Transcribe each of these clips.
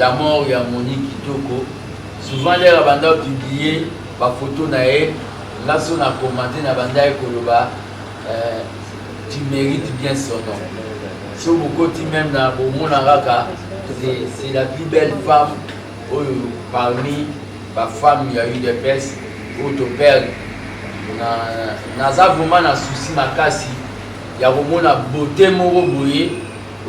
La mort ya Monique Kitoko. Souvent l'heure abanda publier ba photo na ye, nga so na commenter na banda ye koloba tu mérites bien son nom. So bokoti même na bomona kaka c'est la plus belle femme oyo parmi ba femme ya UDPS oyo to perdre. Naza vraiment na souci makasi ya komona beauté moko boye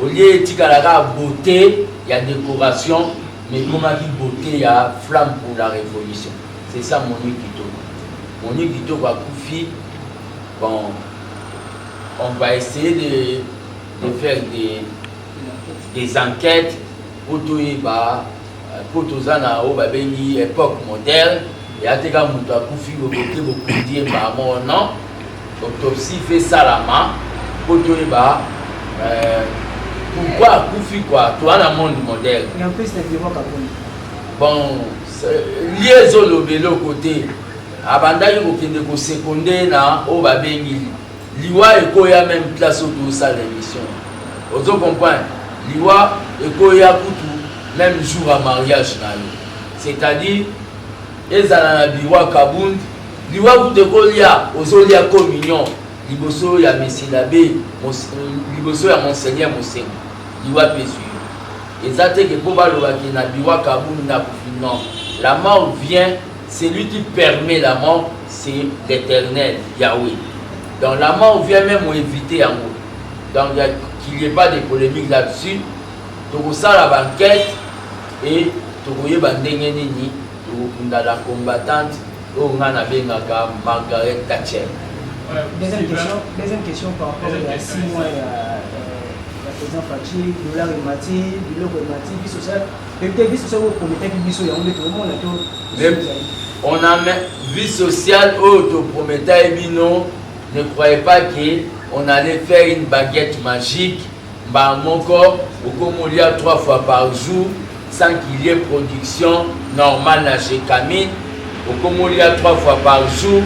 au lieu etikala kaka beauté ya décoration, mais ekomaki beauté ya flamme pour la révolution. C'est ça Monique Kitoko. Monique Kitoko akufi. Bon, on va essayer de faire des enquêtes po toyeba, po toza na oyo babengi époque moderne. Eya te kaka moto akufi, boboke, bokundi ye mbamo. Non, autopsie fe salama po toyeba pourquoi akufi quoi. Toza na monde moderne. Et en plus na bureau Kabund. Bon, lie ezoloba eloko te. Abandaki kokende koseconder na oyo babengi liwa ekoya même place oyo tozosala émission. Ozo comprendre, liwa ekoya kutu même jour ya mariage na yo, c'est-à-dire ezala na bureau ya Kabund, liwa kutu ekolia ozolia communion liboso ya monsieur l'abbé, liboso ya monseigneur Mosengo, liwa mpe ezwi yo. Eza te ke mpo balobaki na bureau ya Kabund na kufi. Non, la mort vient, celui qui permet la mort, c'est l'Éternel Yahweh. Donc la mort vient même éviter yango. Donc qu'il n'y ait pas de polémique là-dessus. Tokosala baenquête et tokoyeba ndenge nini tokokunda la combattante oyo ngai nabengaka Margaret Thatcher. Deuxième question par rapport à 6 mois ya président Fatshi: dollar emati, biloko emati, vie sociale peut-être, vie sociale oyo prometaki biso, yango nde tokomona to? On a vie sociale oyo toprometaki bino, ne croyez pas que on allait faire une baguette magique, mbala moko okomolia trois fois par jour sans qu'il y ait production normale na Gécamines, okomolia trois fois par jour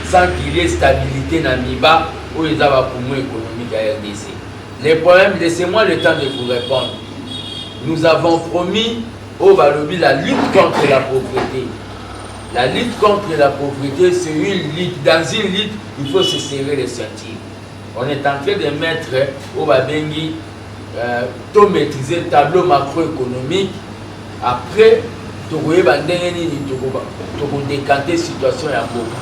sans qu'il y ait stabilité na miba oyo eza bapoumon économique ya RDC. Les problèmes, laissez-moi le temps de vous répondre. Nous avons promis oyo balobi la lutte contre la pauvreté. La lutte contre la pauvreté, c'est une lutte. Dans une lutte, il faut se serrer les ceintures. On est en train de mettre oyo babengi to maîtriser tableau macroéconomique. Après tokoyeba ndenge nini tokodécanter situation ya mboka.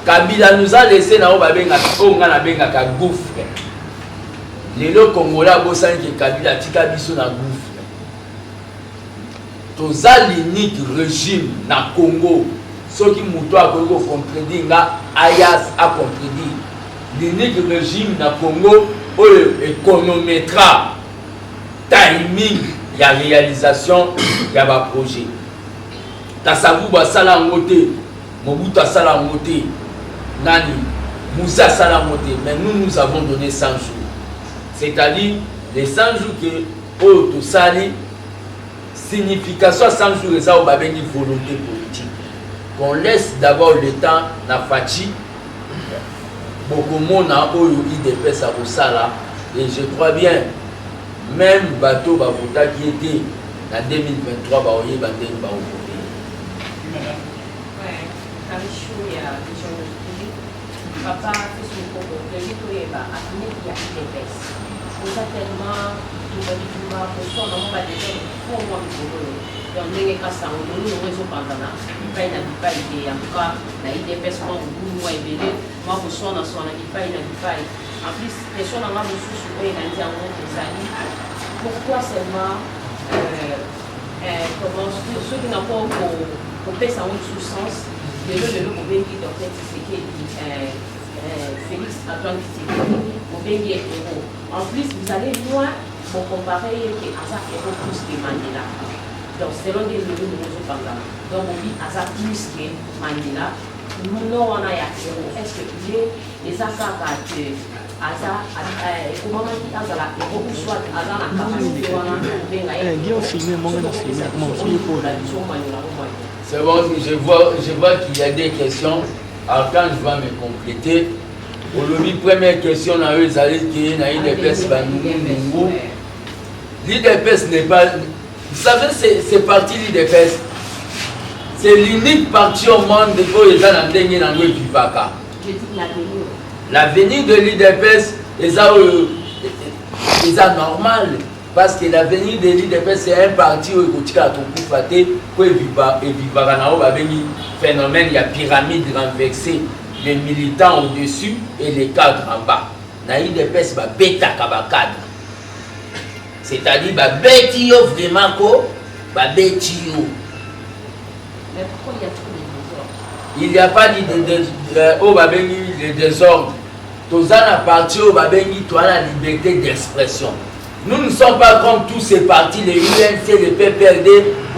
Kabila nous a laissé na oyo babengaka, oyo ngai nabengaka gouffre. Lelo Congolais abosani ke Kabila atika biso na gouffre. Toza l'unique régime na Congo, soki moto akoki kocontredire nga, aya acontredire, l'unique régime na Congo oyo économétra timing ya réalisation ya baprojet. Kasavubu asala yango te, Mobutu asala yango te, nani, Mzee asala yango te, mais nous, nous avons donné 100 jours, c'est-à-dire les 100 jours ke oyo tosali. Signification ya 100 jours eza oyo babengi volonté politique. Qu'on laisse d'abord le temps na Fatshi, bokomona oyo UDPS akosala. Et je crois bien, même bato bavotaki ye te na 2023 baoyeba ndenge baovote. Karichou ya Vision TV. Papa Fils Mukoko, toyebi, toyeba avenir ya UDPS. Oza tellement bitumba bitumba, koswana mo badésordre fo mwa mikolo oyo. Donc ndenge kasango molulu yango ezopanzana bipai na bipai te. En tout cas na UDPS mwa mobulu mwa ebele, mwa koswanaswana bipai na bipai. En plus, question na nga mosusu oyo elandi yango ezali: pourquoi seulement comment, soki nako kopesa yango lisusu sens, lelo lelo bobengi docteur Tshisekedi, Félix Antoine Tshisekedi, bobengi ye héros? En plus, vous allez loin, bocompare ye ke aza héros plus que Mandela. Donc selon nde lelo ndenge ozopangama, donc bobi aza plus que Mandela. No wana ya héros, est ce que ye eza kaka ke aza ekomamaki azala héros ou soit aza na capacité wana kobenga ye? C'est bon, je vois qu'il y a des questions. Alors quand je vais me compléter, olobi première question na yo ezali ke na UDPS banungunungu. L'UDPS n'est pas, Vous savez, ce parti l'UDPS, c'est l'unique parti au monde oyo eza na ndenge nango evivaka. L'avenir de l'UDPS eza oyo eza normal parce que l'avenir de l'UDPS, c'est un parti oyo ekotikala kokufa te, po evivaka na oyo babengi phénomène ya pyramide renversée, les militants au-dessus et les cadres en bas. Na UDPS babetaka bacadre, c'est-à-dire babeti yo vraiment, ko babeti yo. Mais pourquoi il y a trop de désordre? Il n'y a pas de oyo babengi le désordre. Toza na parti oyo babengi toa na liberté d'expression. Nous ne sommes pas comme tous ces partis, les UNC, le PPRD,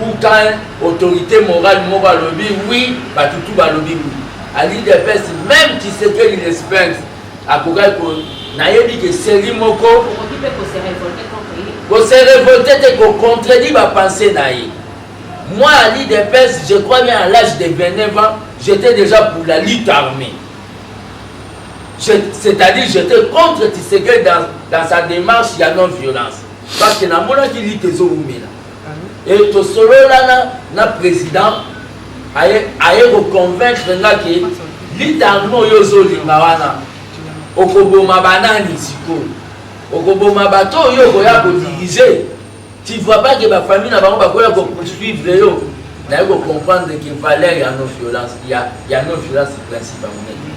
où quand autorité morale moko alobi oui, bato tu balobi oui. À l'UDPS, même Tshisekedi le Sphinx akokaki ko nayebi ke seri moko okoki mpe kose révolter contre ye. Kose révolter te, kocontredire bapensées na ye. Moi, à l'UDPS, je crois bien à l'âge de 29 ans, j'étais déjà pour la lutte armée. C'est-à-dire j'étais contre Tshisekedi dans sa démarche ya non-violence, parce que namonaki lutte ezowumela et tosolola na président, aye koconvaincre nga ke lutte armée oyo ozolinga wana, okoboma banani sikoyo? Okoboma bato oyo okoya kodiriger. Tu vois pas que bafamille na bango bakoya kopoursuivre yo? Naye kocomprendre que valeur ya non violence, ya non violence, principe ya monene.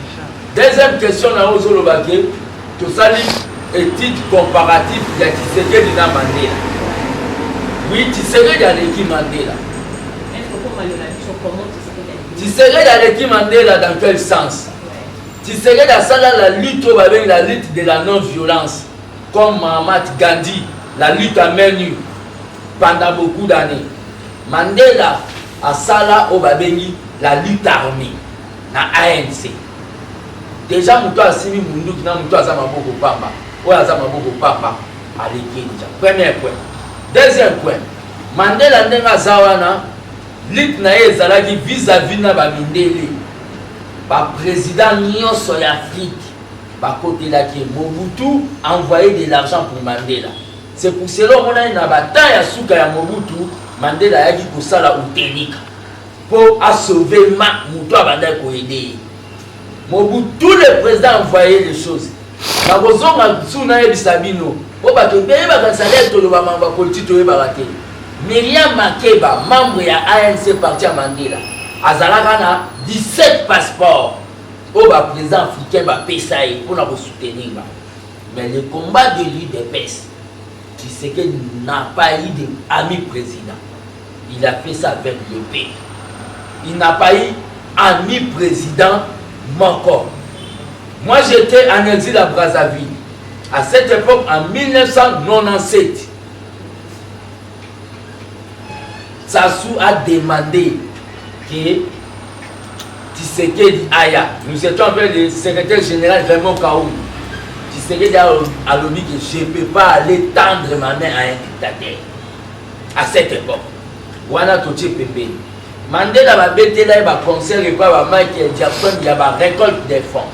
Deuxième question na yo, ozoloba ke tosali étude comparative ya Tshisekedi na Mandela. Oui, Tshisekedi aleki Mandela. Est-ce que okomanyola biso comment Tshisekedi aleki? Tshisekedi aleki Mandela dans quel sens? Tshisekedi asala la lutte oyo babengi la lutte de la non violence, comme Mahatma Gandhi, la lutte à main nue pendant beaucoup d'années. Mandela asala oyo babengi la lutte armée na ANC. Déjà moto asimi munduki na moto aza maboko pamba, oyo aza maboko pamba aleki déjà, premier point. Deuxième point, Mandela, ndenge aza wana, lutte na ye ezalaki vis-à-vis na bamindele. Baprésident nyonso ya Afrique bakotelaki ye. Mobutu envoyé de l'argent pour Mandela. C'est pour cela omonani na batemps ya suka ya Mobutu, Mandela ayaki kosala UTELIKA mpo asauve ma moto abandaki koaider ye. Mobutu, tous les présidents envoyé les choses. Nakozonga su nayebisa bino, mpo bato ebele bakanisa lere toloba mambo ya politike, toyebaka te. Miriam Makeba, membre ya ANC, parti ya Mandela, azalaka na 17 passeport oyo baprésident africain bapesa ye mpona kosoutenir bango. Mais le combat de l'UDPS, Tshisekedi n'a pas eu de ami président. Il a fait ça avec le pays. Il n'a pas eu ami président moko. Moi, j'étais en exil à Brazzaville à cette époque, en 1997. Sassou a demandé que Tshisekedi aya. Nous étions avec le secrétaire général Raymond Kaou. Tshisekedi a dit que je ne peux pas aller tendre ma main à un dictateur. À cette époque. Wana totie pembeni. Mandela babetela ye baconcert epa ba Michael Jackson ya barécolte des fonds.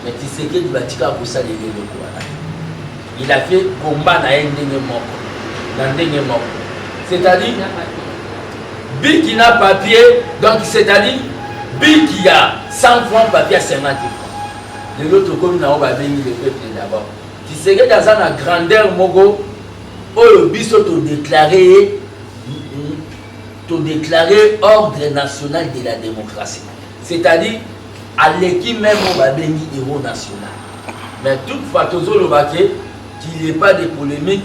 Mais Tshisekedi batika kosalela eloko wana. Il a fait combat na ye ndenge moko. Na ndenge moko. C'est-à-dire biki na papier, donc c'est-à-dire biki ya 100 francs, papier ya 50 francs. Lelo tokomi na oyo babengi le peuple d'abord. Tshisekedi aza na grandeur moko oyo biso todéclare ye, todéclare ordre national de la démocratie, c'est-à-dire aleki même oyo babengi héros national. Mais toutefois tozoloba ke qu'il n'y ait pas de polémique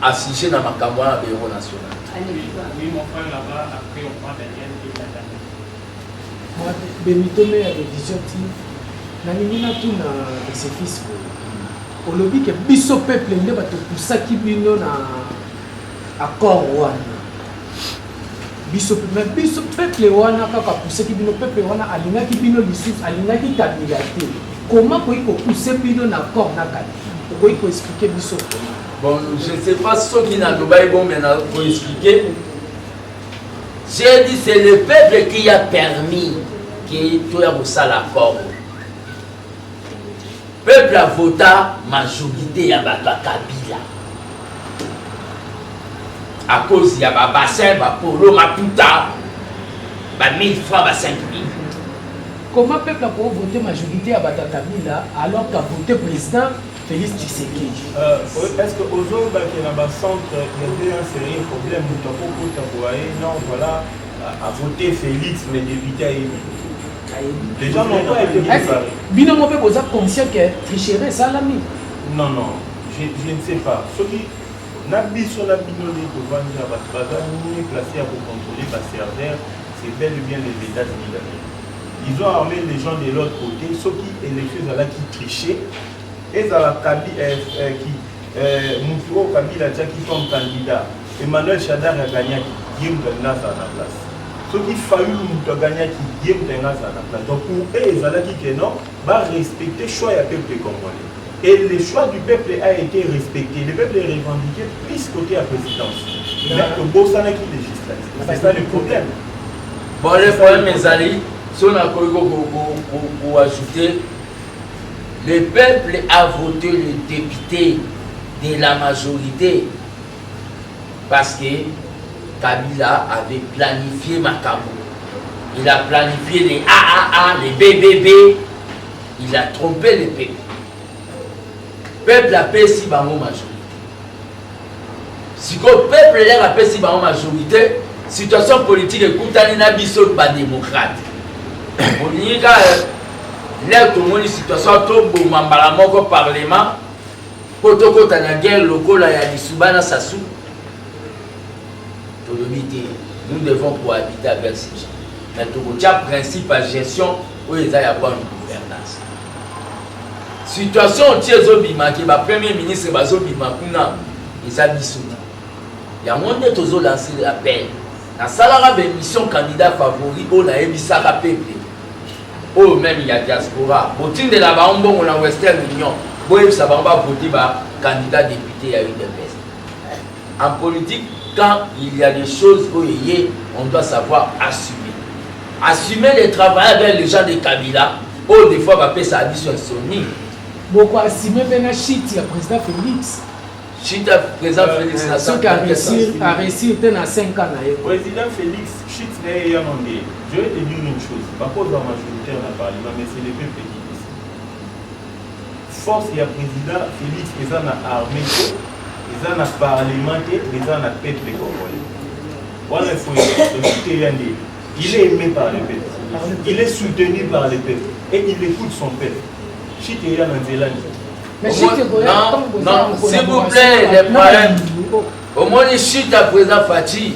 à sujet na makambo wana ba héros national. Oui, mon frère là-bas, après on prend Daniel et la dame. Benito ya Vision TV, nalingi natuna fils boye: olobi ke biso peuple nde bato pusaki bino na accord wana. Biso, mais biso peuple wana kaka pusaki bino, peuple wana alingaki bino lisusu, alingaki Kabila te. Comment koki kopuse bino na accord na Kabila? Okoki koexpliquer biso comment? Bon, je ne sais pas soki nalobaki bon, mais nakoexpliquer. J'ai dit, c'est le peuple qui a permis ke toya kosala accord. Peuple avota majorité ya bato ya Kabila. À cause ya ba bassin, ba polo, maputa, ba 1000 francs, ba 5000. Comment peuple akoki voter majorité ya bato ya Kabila alors qu'a voté président Félix Tshisekedi? Est-ce que ozolobaki na bacentre, il y avait un sérieux problème, moto akokota boye, non, voilà, a voté Félix, mais député ayebi? Les gens n'ont pas été préparés. Bino mo mpe boza conscient que tricherie esalami? Non, je ne sais pas. Soki na biso na bino nde tovandi na bato baza mieux placé ya kocontrôler baserveur, c'est bel et bien les États-Unis d'Amérique. Ils ont armé les gens de l'autre côté. Soki élection ezalaki triché, ezala kabi ki mutu oyo Kabila atiaki comme candidat, Emmanuel Shadary, agagnaki, ye moto alingi azala na place. Soki Fayulu moto agagnaki, ye moto alingi azala na place. Donc pour eux ezalaki ke non, barespecte choix ya peuple congolais, et le choix du peuple a été respecté. Le peuple est revendiqué plus côté ya présidence, mais tobosanaki législative. C'est ça le problème. Bon, le problème ezali, so nakoki koajouter, le peuple a voté le député de la majorité parce que Kabila avait planifié makambo. Il a planifié les AAA, les BBB. Il a trompé le peuple. Peuple apesi bango majorité. Sikoyo peuple lere apesi bango majorité, situation politique ekutani na biso badémocrate. Olingi kaka lere tomoni situation, toboma mbala moko parlement mpo tokɔta na guerre lokola ya Lisuba na Sasu. Tolobi te, nous devons cohabiter avec ces gens, mais tokotia principe ya gestion oyo eza ya bonne gouvernance. Situation ti ezobimaki, bapremier ministre bazobima kuna, eza biso te. Yango nde tozolancer l'appel. Nasalaka baémission candidat favori oyo nayebisaka peuple oyo même ya diaspora, botindela bango mbongo na Western Union, boyebisa bango bavote bacandidat député ya UDPS. En politique, quand il y a des choses oyo eye, on doit savoir assumer, assumer le travail avec les gens de Kabila oyo des fois bapesaka biso insomnie. Bokoassumer mpe na chute ya président Félix? Chute ya président Félix na Soki aréussir te na 5 ans na ye. Président Félix, chute na ye ya nonge. Je vais te dire une chose, bakozwa majoritaire na parlement, mais c'est le peuple qui décide. Force ya président Félix eza na armée te, eza na parlement te, eza na peuple congolais. Wana il faut chute ya nde. Il est aimé par le peuple, il est soutenu par le peuple et il écoute son peuple. Chute eya na nzela nini? Non, non, s'il vous plaît, les parents, omoni chute ya président Fatshi,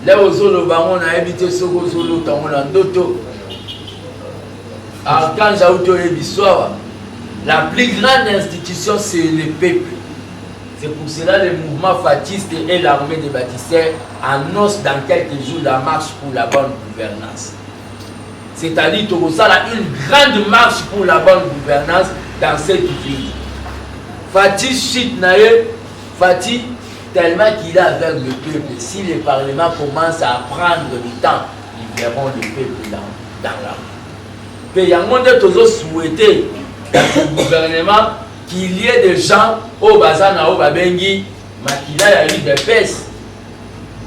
le ozoloba yango, nayebi te soki ozolota yango na ndoto. Archange auti oyebi awa, la plus grande institution, c'est le peuple. C'est pour cela le mouvement fatshiste et l'armée des bâtisseurs annoncent dans quelques jours la marche pour la bonne gouvernance, c'est-à-dire tokosala une grande marche pour la bonne gouvernance dans cette ville. Fatshi, chute na ye, Fatshi, tellement qu'il est avec le peuple, si le parlement commence à prendre du temps, ils verront le peuple dans la rue. Mpe yango nde tozosouhaiter dans ce gouvernement qu'il y ait des gens oyo baza na oyo babengi makila ya UDPS,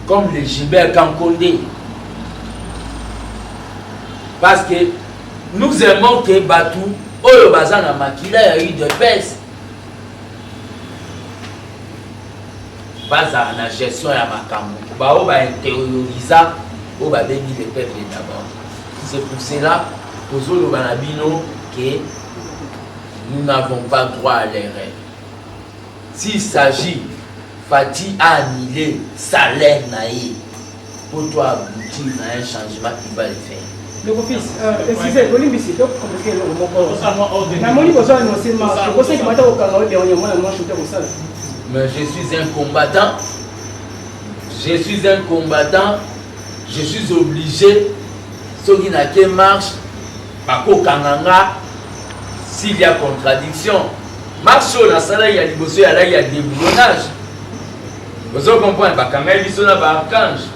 comme le Gilbert Kankonde, parce que nous aimons que bato oyo baza na makila ya UDPS bazala na gestion ya makambo, baoyo baintériorisa oyo babengi le peuple d'abord. C'est pour cela tozoloba na bino ke nous n'avons pas droit à l'erreur. S'il s'agit Fatshi a annulé salaire na ye po to aboutir na un changement, il va le faire. Ndeko fils, excusez, bolimbisi, tocompliquer eloko moko. Namoni bozo annonce marche, okosaki bata kokanga o dernièrement na marche te kosala. Mais je suis un combattant, je suis un combattant, je suis obligé. Soki nake marche, bakokanga nga s'il y a contradiction. Marche oyo nasalaki ya liboso eyalaki ya déboulonnage, ozo comprendre, bakangaki biso na baarchange.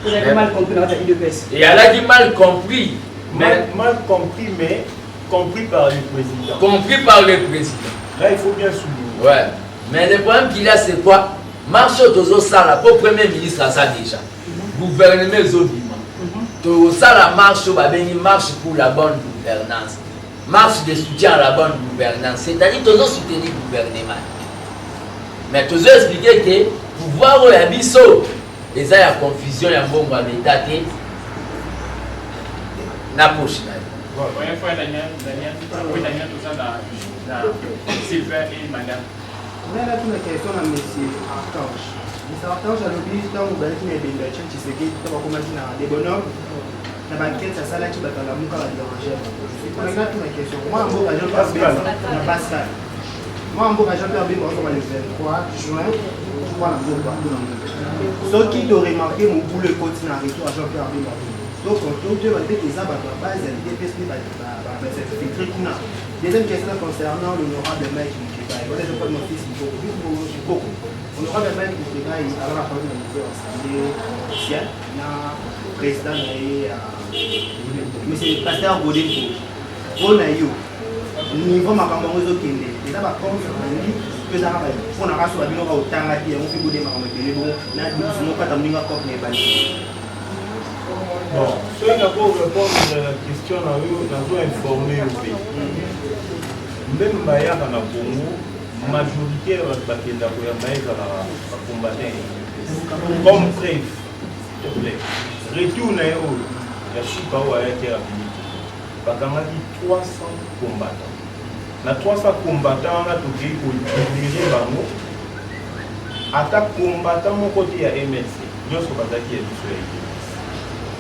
Ezalaki mal compris na kati ya UDPS. Eyalaki mal compris, mais Mal, mal compris, mais compris par le président. Compris par le président. Là, il faut bien souligner. Ouais, mais le problème qu'il y a, c'est quoi? Marche oyo tozosala mpo premier ministre aza déjà, gouvernement ezobima, tozosala marche oyo babengi marche pour la bonne gouvernance, marche de soutien à la bonne gouvernance, c'est-à-dire tozosoutenir gouvernement, mais tozo expliquer ke pouvoir oyo ya biso eza ya confusion ya mbongo ya leta te na poche na ye. Voyez, frère Daniel, Daniel, oui, Daniel, tout ça, na, Sylvain et madame. Ngai natuna question na monsieur Archange. Monsieur Archange alobi ntango bazalaki na ebembe ya Etienne Tshisekedi, ntango bakomaki na Debonhomme, na bankete asalaki, bato alamuka badéranger bango. Nalingi natuna question, mwana mboka Jean Pierre Bemba na Pascal, mwana mboka Jean Pierre Bemba akoma le 23 juin mwana mboka, soki toremarquer mobulu ekoti na retour ya Jean Pierre Bemba, donc toyeba mpe eza bato ya base ya l'UDPS mpe basinfiltré kuna. Deuxième question concernant l'honorable Mike Mukebayi. Voilà, je parle de mon fils Mukoko. Mukoko. Honorable Mike Mukebayi, alors la parole de niveau assemblée sociale, na président na ye, monsieur Pasteur Godé Mpoki. Mpona yo, niveau makambo yango ezokende, eza bacompte rendu mpe ezaka mpona kaso babino ka otanga te yango mpe bode makambo ebele bongo na mokata moninga cope na ebandi. Bon, soki nako répondre na question na yo, nazo informe yo mpe mbemba yaka na Congo, majorité ya bato bakenda koyamba ezalaka bacombattant. Comme preuve, s'il te plaît, retour na ye oyo ya suka oyo ayaki ya minute, bakangaki 300 combattants. Na 300 combattants wana, tokei kolibérer bango, ata combattant moko te ya MLC, nyonso bazalaki ya biso ya UDPS.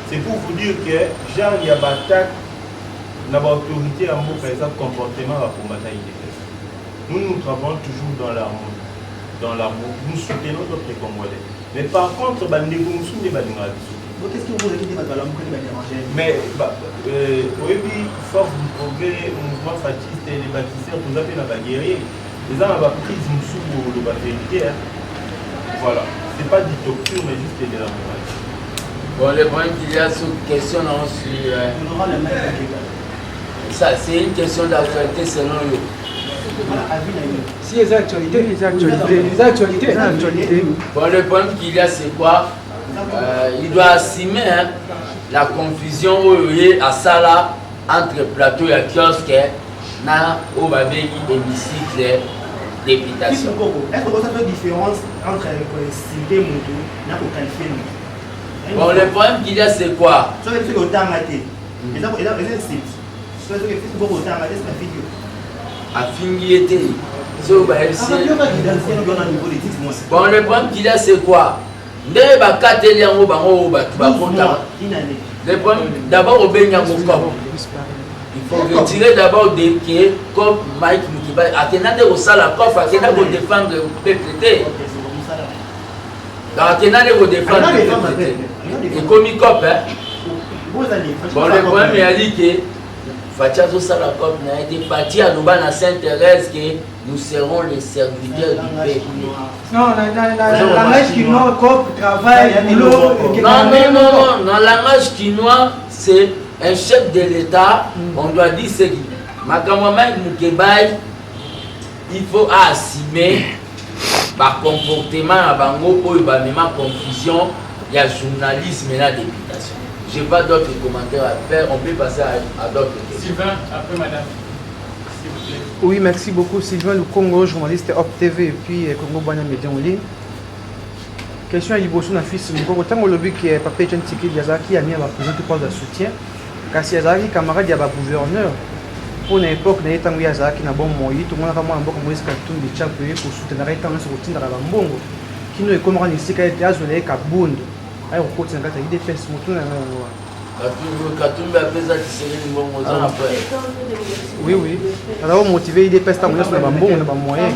C'est pour vous dire que genre ya baattaque na baautorité ya mboka eza comportement ya bacombattant UDPS. Nous, nous travaillons toujours dans l'harmonie, dans l'amour, nous soutenons d'autres Congolais, mais par contre bandeko mosusu nde balingaka biso. Qu'est-ce que vous avez dit, bato alamuka nde badéranger? Mais oyebi, force du progrès, mouvement fatshiste, les bâtisseurs, toza mpe na baguerrier, eza na baprise mosusu oloba vérité, hein. Voilà, c'est pas du torture mais juste de la morale. Bon, le problème qu'il y a sur question non, sur ça, c'est une question d'actualité selon eux. Si eza actualité, eza actualité, eza actualité, eza actualité. Bon, le problème qu'il y a, c'est quoi? Il doit assumer, hein, la confusion oyo ye asala entre plateau ya kiosque na oyo babengi hémicycle députation. Est-ce que ça fait différence entre koinsulter moto na koqualifier moto? Bon, le problème qu'il y a, c'est quoi? Soki soki otanga te, eza insulte. Soki soki otanga te, c'est figure. Afingi ye te, soki bayebisi. Bon, le problème qu'il y a, c'est quoi? Ndenge bakateli yango bango oyo bato bakotaka, le problème d'abord, obengi yango comme il faut retirer d'abord de que comme Mike Mukebayi akenda nde kosala cope, akenda kodéfendre peuple te. Donc akenda nde kodéfendre peuple te, ekomi cope. Bon, le problème eyali ke Fatshi azosala cope na ye te. Fatshi aloba na Sainte Thérèse ke nous serons les serviteurs du peuple. Non, na langage kinois, cop, travail, boulot. Non, non, non, non. Dans langage kinois, c'est un chef de l'État, on doit dire ce qui. Makambo Mike Mukebayi, il faut assumer bacomportement na bango oyo bamema confusion ya journalisme na députation. J'ai pas d'autres commentaires à faire, on peut passer à d'autres questions. Sylvain, après madame, s'il vous plaît. Oui, merci beaucoup. Sylvain Lukongo, journaliste Hop TV et puis Congo Banya Média en ligne. Question ya liboso na fils Mukoko, ntango olobi ke papa Etienne Tshisekedi azalaki ami ya baprésident to pose ya soutien, kasi azalaki camarade ya bagouverneur mpo na époque na ye, ntango ye azalaki na bomoi, tomonaka mwana mboka Moïse Katumbi Chapwe ye kosoutenaka ye ntango nyonso, kotindaka bambongo kino ekomaka na esika ete azwela ye Kabund aye kokotisa na kati ya UDPS. Motuna yango yango wana. Katumbi apesa Tshisekedi mbongo, oza na preuve? Oui, azala komotiver UDPS ntango nyonso na bambongo na bamoyen.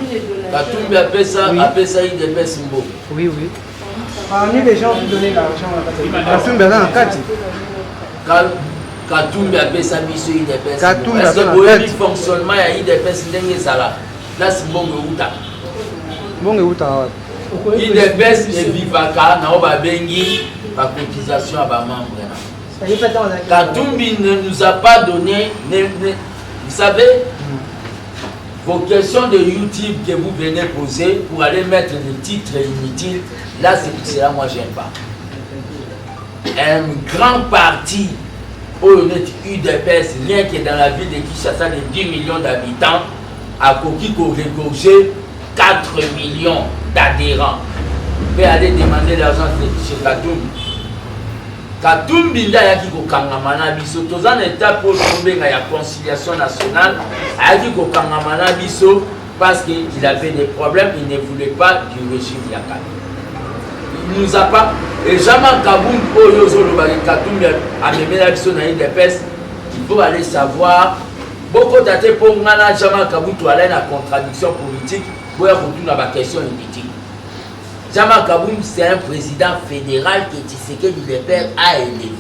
Katumbi apesa apesa UDPS mbongo? Oui. Parmi les gens qui donnaient l'argent, Katumbi aza na kati. Katumbi apesa biso UDPS? Katumbi aza na boyebi kati. Fonctionnement ya UDPS ndenge ezala, place mbongo eutaka. Mbongo eutaka wapi? UDPS evivaka na oyo babengi bacotisation ya bamembre na Katumbi ne nous a pas donné. Vous savez, Vos questions de YouTube que vous venez poser pour aller mettre des titres inutiles, là c'est pour cela moi j'aime pas. Un grand parti oyo neti UDPS, rien que dans la ville de Kinshasa de 10 millions d'habitants, akoki ko regorger 4 millions d'adhérents. Mpe aller demander l'argent chez Katumbi. Katumbi nde ayaki kokangama na biso, toza na etape oyo tokobenga ya conciliation nationale. Ayaki kokangama na biso parce que il avait des problèmes, il ne voulait pas du régime ya Kabila. Il nous a pas et Jean-Marc Kabund oyo ozolobaki Katumbi amemela biso na UDPS, il faut aller savoir bokota te mpo nga na Jean-Marc Kabund toalai na contradiction politique, boya kotuna ba question inutile. Jean-Marc Kabund, c'est un président fédéral que Tshisekedi le père a élevé.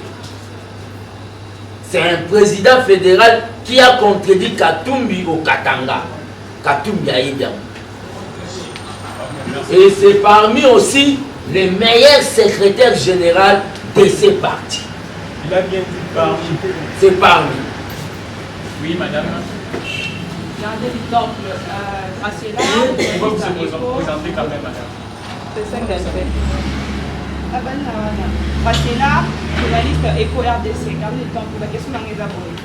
C'est un président fédéral qui a contredit Katumbi au Katanga. Katumbi a bien. Et c'est parmi aussi les meilleurs secrétaires généraux de ces partis. Il a bien dit parmi. C'est parmi. Oui, madame. Gardez du temple, Graciela. On va vous se présenter quand même, madame. C'est ça qu'elle fait. Graciela, journaliste Eco RDC, gardez du temple. La question dans les abonnés.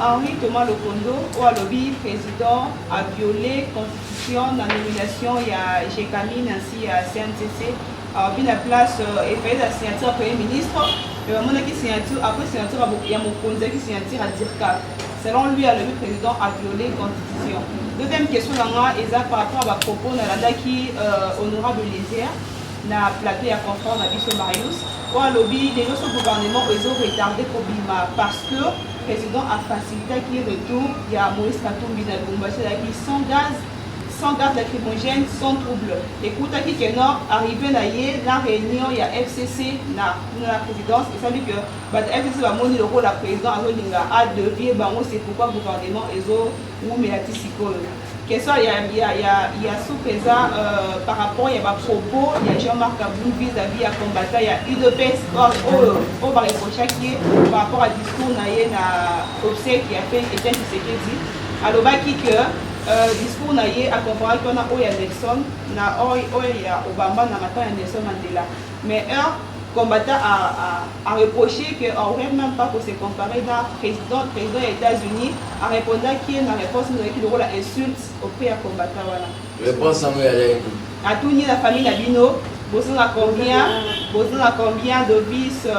Henri Thomas Lokondo, oyo alobi président a violé constitution na nomination ya Gécamines ainsi ya CNCC. Alobi na place efallait la signature premier ministre, mais bamonaki signature après signature ya mokonzi ayaki signature ya dircab. Selon lui, alobi président a violé constitution. Deuxième question na nga eza par rapport à bapropos nalandaki honorable Lézer na plateau ya confrère na biso Marius, oyo alobi lelo so gouvernement ezo retardé kobima parce que président afacilitaki retour ya Moïse Katumbi na Lubumbashi, ezalaki sans gaz lacrymogène, sans trouble. Ekutaki ke no arrivé na ye na réunion ya FCC na présidence, esali ke bato FCC bamoni lokola président azolinga adévier bango, c'est pourquoi gouvernement ezowumela ti sikoyo. Question ya suka eza par rapport ya bapropos ya Jean-Marc Kabund vis-à-vis ya combattant ya UDPS oyo bareprochaki ye par rapport à discours na ye na obsèque ya fait Etienne Tshisekedi. Alobaki ke discours na ye acomparaki wana oyo ya Nelson na oyo ya Obama na matan ya Nelson Mandela, mais un combattant a reproché que aurait même pas se comparer na président des États-Unis. A répondaki na réponse ezalaki lokola insulte auprès ya combattant wana. Réponse yango ezalaki? Atuni na famille na bino boza na combien de vice ya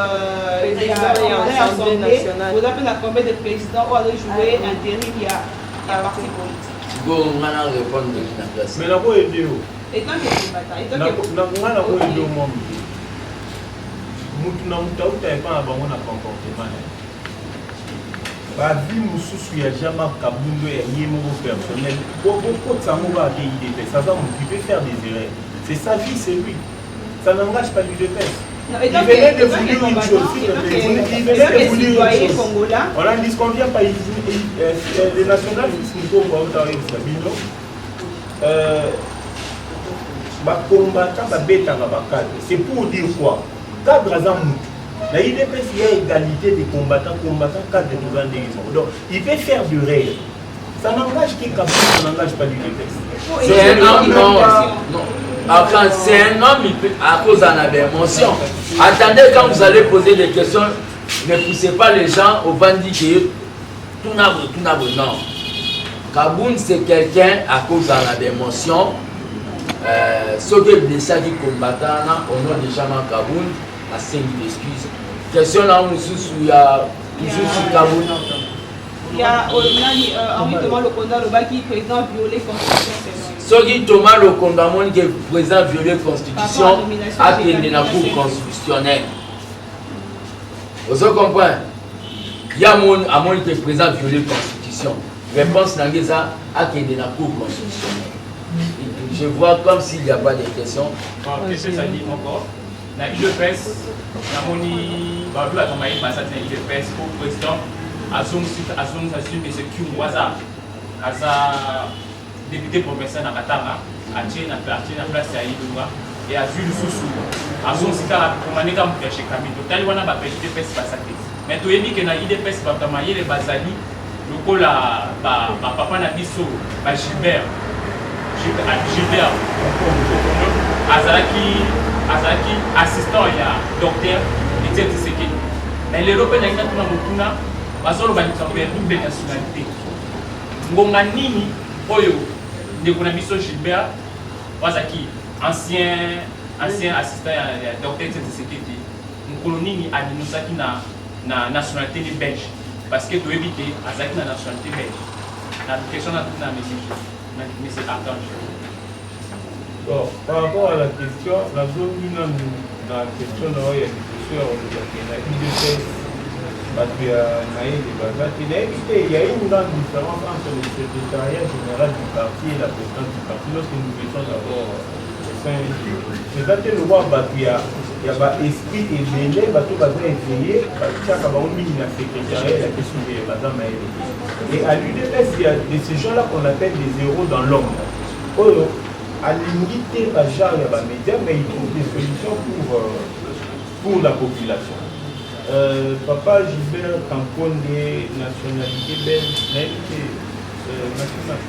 assemblée, boza mpe na combien de président oyo azojouer intérim ya parti politique. Sikoyo nga na répondre na place. Mais nakoyede yo. Étant que combattant, étant que Nga nakoyede yo mwa moke. Mutu na mutu auta epa na bango na comportement na ye. Bavi mosusu ya Jean-Marc Kabund ya ye moko personnel, bokotisa yango kaka te. UDPS aza motu, il peut faire des erreurs, c'est sa vie, c'est lui, ça n'engage pas l'UDPS. Il venait de vous dire une chose, s'il te plaît. Il venait de vous dire une chose. On n'en disconvient pas. Le national Fils Mukoko aotawebisa bino, bacombattant babetaka bacadre. C'est pour dire quoi? Cadre aza mutu. Na UDPS, il y a égalité des combattants, combattants, cadre, toza ndenge moko. Donc il peut faire du rêve, ça n'engage que Kabund, ça n'engage pas l'UDPS. C'est un homme, non, non. Enfin, c'est un homme, il peut, à cause d'un émotion. Attendez, quand vous allez poser des questions, ne poussez pas les gens au bandit que tout n'a tout n'a. Non. Kabund, c'est quelqu'un à cause d'un émotion. Ce que blessé combattant au nom de Jean-Marc Kabund, a 5 excuses. Question là, il y a toujours sur Kabund. Il y a nani, Henri Thomas Lokondo alobaki président violé constitution. Soki Thomas Lokondo amoni ke président violé constitution, akende na cour constitutionnelle. Ozo comprendre? Ya amoni ke président violé constitution, réponse na ngai eza akende na cour constitutionnelle. Je vois comme s'il n'y a pas de questions. Question ezali encore na UDPS. Namoni babi bato mayeba baza te na UDPS po président azongisa su monsieur Kyungu, aza député provincial na Katanga, atie na place ya Ilunga e azwi lisusu, azongisi kaka komandeka moto ya Gécamines. Totali wana bato ya UDPS baza te, mais toyebi ke na UDPS bato ya mayele bazali. Lokola ba ba papa na biso ba Gilbert Gilbert Lokondo azalaki azalaki assistant ya docteur Etienne Tshisekedi. Mais lelo mpe nalingi natuna motuna, bazoloba likambo ya double nationalité. Ngonga nini oyo ndeko na biso Gilbert oyo azalaki ancien ancien assistant ya, ya docteur Etienne Tshisekedi, mokolo nini abimisaki na na nationalité ni belge? Parce que toyebi te azalaki na nationalité belge. Na question na tuna monsieur na monsieur Archange. Bon, par rapport à la question, nazongi nanu na question na oyo ya liboso ya koloba ke na UDPS bato ya mayele baza te. Nayebi te, il y a une grande différence entre le secrétariat général du parti et la présidence du parti. Lorsque nous étions d'abord au sein de eza te lokola bato ya ya ba esprit ebele, bato baza éveillé, batiaka bango mingi na secrétariat ya biso ke baza mayele te. Et à l'UDPS, il y a de ces gens là qu'on appelle des héros dans l'ombre, oyo alingi te ba genre ya ba médias, mais il trouve des solutions pour la population. Papa Gilbert Kankonde, nationalité belge, nayebi te, national.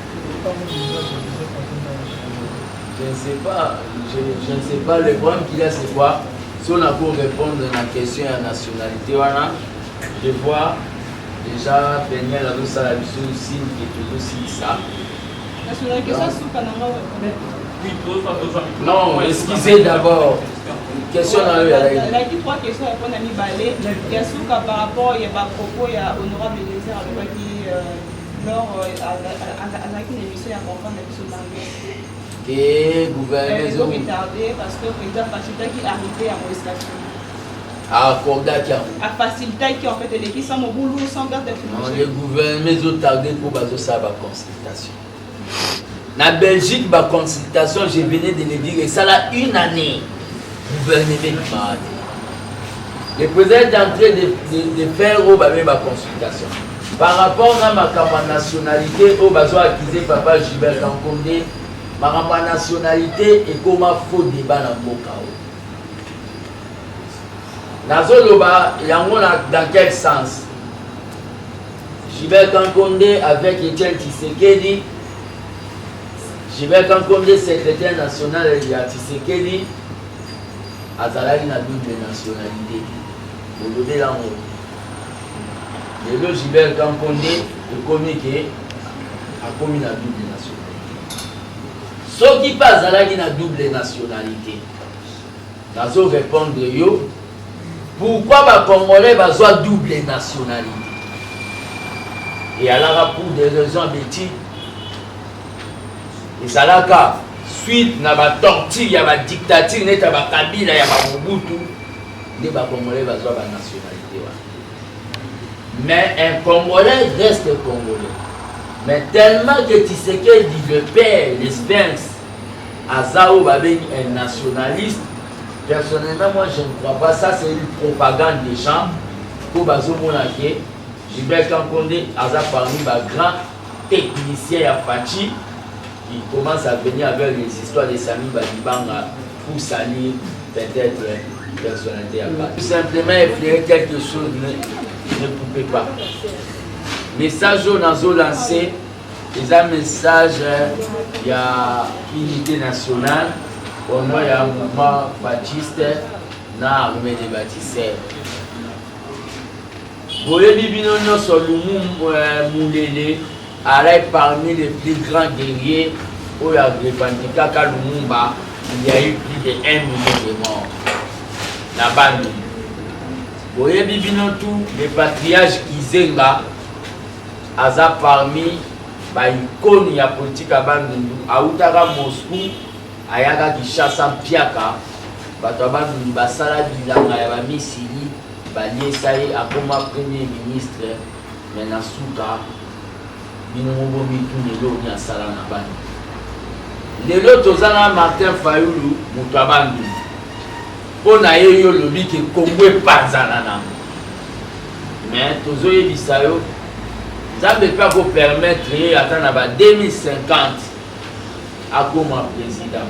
Je ne sais pas, je ne sais pas. Le problème qu'il y a, c'est quoi? Si on a pour répondre à la question ya nationalité, wana, je vois déjà Daniel azosala biso signe que tozosilisa. Nationalité, question suka na nga. Oui, tozwa. Non, excusez d'abord. Question na yo ya Nalaki trois questions, répondre na mibale. Ya suka, par rapport ya bapropos ya honorable Eliezer, alobaki lors azalaki na émission ya comprendre na biso bango ke gouvernement ezo retardé parce que président facilitaki arrivé ya Moïse Katumbi. Accordaki yango. Afacilitaki en fait, eleki sans mobulu, sans gaz Non, le gouvernement ezotarde mpo bazosala baconsultation na Belgique. Baconsultation, je venais de le dire, esala une année, gouvernement ebimaka te. Le président est en train de faire oyo babengi baconsultation par rapport na makambo ya nationalité oyo bazo accuser papa Gilbert Kankonde. Makambo ya nationalité ekoma faux débat na mboka oyo. Nazoloba yango na dans quel sens? Gilbert Kankonde avec Etienne Tshisekedi, Gilbert Kankonde, secrétaire national ya Tshisekedi, azalaki na double nationalité te. Bolobela yango. Lelo Gilbert Kankonde ekomi ke akomi na double nationalité. Soki mpe azalaki na double nationalité, nazo répondre yo, pourquoi bacongolais bazwa double nationalité? Eyalaka pour des raisons bêtises, ezalaka suite na batorture ya badictature neti ya bakabila, ya bamobutu, nde bacongolais bazwa banationalité wana. Mais un Congolais reste Congolais. Mais tellement que Tshisekedi le père, le Sphinx, aza oyo babengi un nationaliste, personnellement moi je ne crois pas ça. C'est une propagande des gens po bazomona ke Gilbert Kankonde aza parmi bagrand technicien ya Fatshi. Il commence à venir avec les histoires de Sami Badibanga pour salir peut-être personnalité à part. Tout simplement effleurer quelque chose, ne coupez pas. Message oyo nazo lancer eza message ya unité nationale au nom ya mouvement baptiste na armée des bâtisseurs. Boyebi bino nyonso Lumu Mulele alai parmi les plus grands guerriers oyo arevendikaka Lumumba. Il y a eu plus de 1 million de morts na Bandundu. Boyebi bino tout le patriarche Kizenga aza parmi baicone ya politique ya Bandundu. Autaka Moscou, ayaka Kinshasa, mpiaka bato ya Bandundu basala bilanga ya bamisili, baliesa ye, akoma premier ministre. Mais na suka, bino moko mituna eloko nini asala na Bandundu. Lelo toza na Martin Fayulu, moto ya Bandundu. Mpo na ye, yo olobi ke Kongo epanzana nango, mais tozoyebisa yo, Nzambe mpe akopermettre ye ata na ba 2050 akoma président,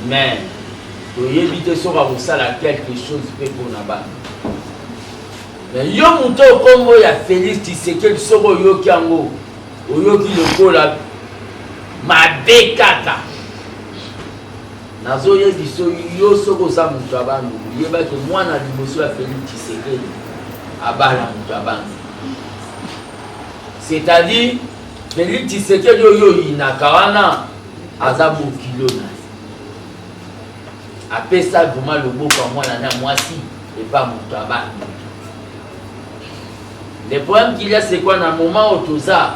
mais toyebi te soki akosala quelque chose mpe mpona bana. Mais yo moto oyo kombo ya Felix Tshisekedi soki oyoki yango oyoki lokola mabe kaka. Nazoyebiso yo soki oza moto ya Bandundu yeba ke mwana liboso ya Felix Tshisekedi abala moto ya Bandundu. C'est-à-dire Felix Tshisekedi oyo oyinaka wana aza bokilo na ye. Apesa vraiment loboko ya mwana na mwasi epa moto ya Bandundu. Le problème qu'il y a c'est quoi na moment oyo toza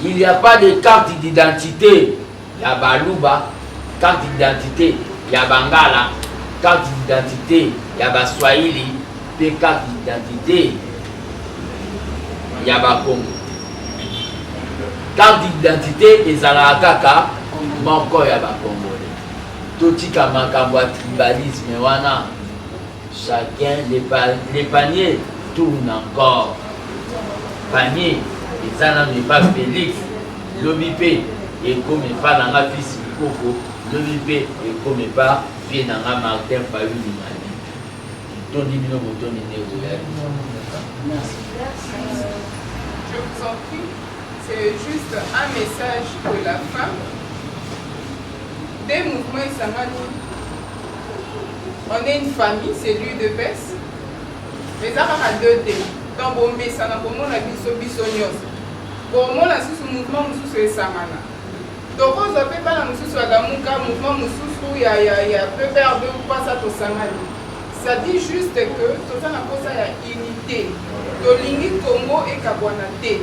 il n'y a pas de carte d'identité ya baluba, carte d'identité ya bangala, carte d'identité ya baswahili mpe carte d'identité ya bakongo. Carte d'identité ezalaka kaka moko ya bakongole. Totika makambo ya tribalisme wana. Chacun le, le panier tourne encore. Panier eza nanu epa Felix, lobi pe ekomi epa na nga fils Mukoko, lobi pe ekomi epa vieux na nga Martin Fayulu Madidi. Tondi bino botondi nde boyaki. Merci. Je vous en prie, c'est juste un message de la fin. Des mouvements esangani, on est une famille, c'est l'UDPS. Mais eza kaka deux te. Donc bomesana komona biso biso nyonso. Bomona susu mouvement mosusu esangana. Tokozwa mpe bana mosusu ya Lamuka, mouvement mosusu ya ya ya PPRD ou quoi ça tosangani. Ça dit juste que toza na posa ya unité. Tolingi Congo ekabwana te.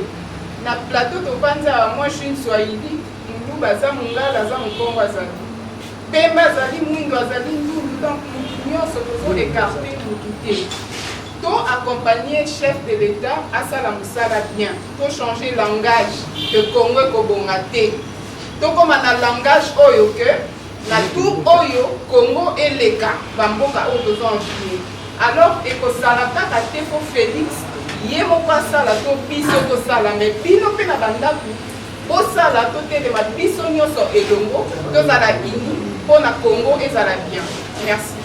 Na plateau tovandi awa, moi je suis une Swahili, Muluba aza, Mungala aza, Mukongo azali. Pembe azali, mwindo azali, ndundu, donc mutu nionso tozo ecarte mutu te. To accompagner chef de l'etat asala musala bien, to changer langage que Congo ekobonga te. Tokoma na langage oyo que na tour oyo Congo eleka ba mboka oyo tozo envier. Alors ekosala kaka te po Felix ye moko asala to biso tosala mais bino pe na ba ndaku Bosala totelema biso nionso elongo tozala unis pona Congo ezala bien. Merci.